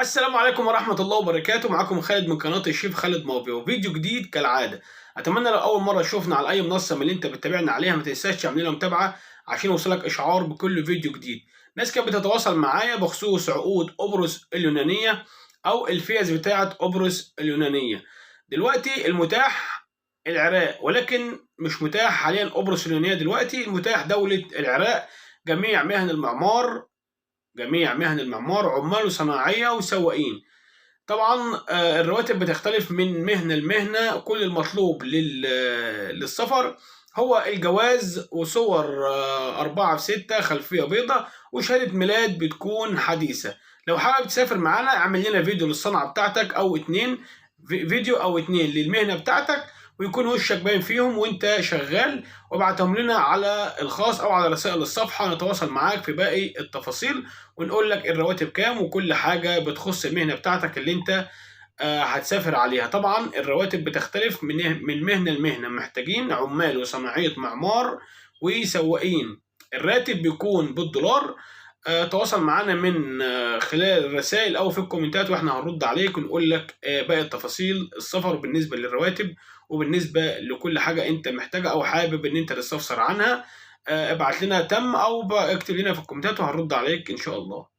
السلام عليكم ورحمة الله وبركاته. معاكم خالد من قناة الشيف خالد مافيا، وفيديو جديد كالعادة. أتمنى لو أول مرة تشوفنا على أي منصة من اللي أنت بتتابعنا عليها ما تنساش تعمل لنا متابعة عشان يوصلك إشعار بكل فيديو جديد. ناس كانت بتتواصل معايا بخصوص عقود قبرص اليونانية أو الفيز بتاعة قبرص اليونانية. دلوقتي المتاح العراق، ولكن مش متاح حاليا قبرص اليونانية. دلوقتي المتاح دولة العراق، جميع مهن المعمار، جميع مهن المعمار، عمال صناعية وسواقين. طبعا الرواتب بتختلف من مهنة لمهنة. كل المطلوب للسفر هو الجواز وصور 4 في 6 خلفية بيضاء وشهادة ميلاد بتكون حديثة. لو حابب تسافر معانا اعمل لنا فيديو للصنعة بتاعتك أو 2 فيديو أو 2 للمهنة بتاعتك، ويكون وشك باين فيهم وانت شغال، وابعتهم لنا على الخاص او على رسائل الصفحة، نتواصل معاك في باقي التفاصيل ونقول لك الرواتب كام وكل حاجة بتخص المهنة بتاعتك اللي انت هتسافر عليها. طبعا الرواتب بتختلف من مهنة لمهنة. محتاجين عمال وصناعية معمار وسواقين، الراتب بيكون بالدولار. تواصل معانا من خلال الرسائل او في الكومنتات، واحنا هنرد عليك ونقول لك باقي التفاصيل السفر بالنسبة للرواتب وبالنسبة لكل حاجة انت محتاجها او حابب ان انت تستفسر عنها. ابعت لنا تم او اكتب لنا في الكومنتات وهنرد عليك ان شاء الله.